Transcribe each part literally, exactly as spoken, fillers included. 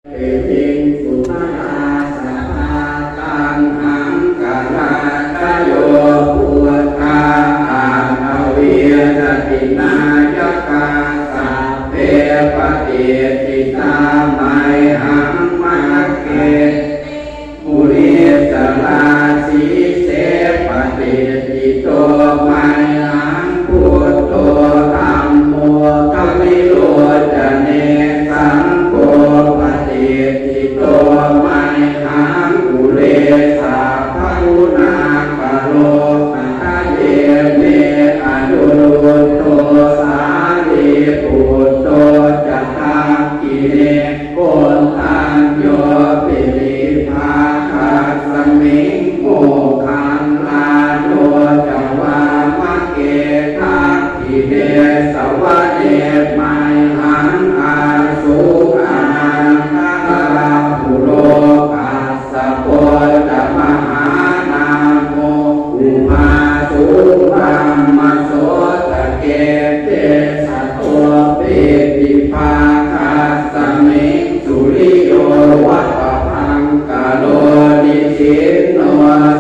Piviṃsu narāsabhā. Taṇhaṅkarādayo buddhā aṭṭhavīsati nāyakā, sabbe patiṭṭhitā mayhaṃ matthake te munissarā. Sīse patiṭṭhito mayhaṃ buddho dhammo davilocane, saṅgho patiṭṭhito mayhaṃ ure sabbaguṇākaro. Hadaye me anuruddho sārīputto ca dakkhiṇe, koṇḍañño piṭṭhibhāgasmiṃ moggallāno ca vāmake. Dakkhiṇe savane mayhaṃ āsuṃ ānandarāhulo, kassapo ca mahānāmo ubhāsuṃ vāmasotake. Kesato piṭṭhibhāgasmiṃ suriyo va pabhaṅkaro, nisinno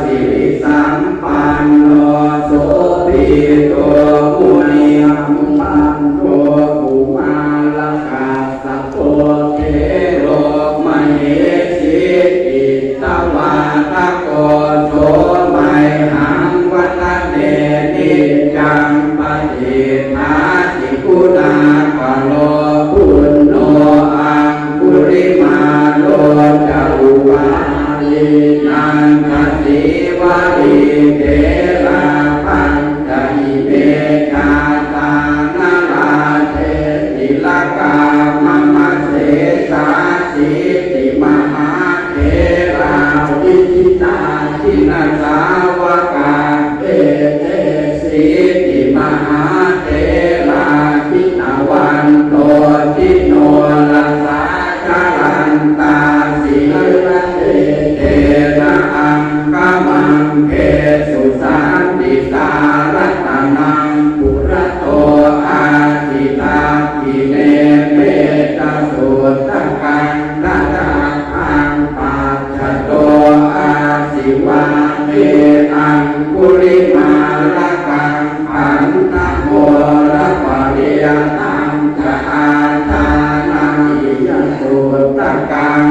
sirisampanno sobhito munipuṅgavo. Kumārakassapo thero mahesī cittavādako, so mayhaṃ vadane niccaṃ patiṭṭhāsi guṇākaro. Puṇṇo aṅgulimālo ca upālī nandasīvalī, therā pañca ime jātā nalāṭe tilakā mama. Sesāsīti mahātherā vijitā jinasāvakā, etesīti mahātherā jitavanto jinorasā, jalantā sīlatejena aṅgamaṅgesu saṇṭhitā. Ratanaṃ purato āsi dakkhiṇe mettasuttakaṃ, dhajaggaṃ pacchato āsi vāme aṅgulimālakaṃ. Khandhamoraparittañca āṭānāṭiyasuttakaṃ,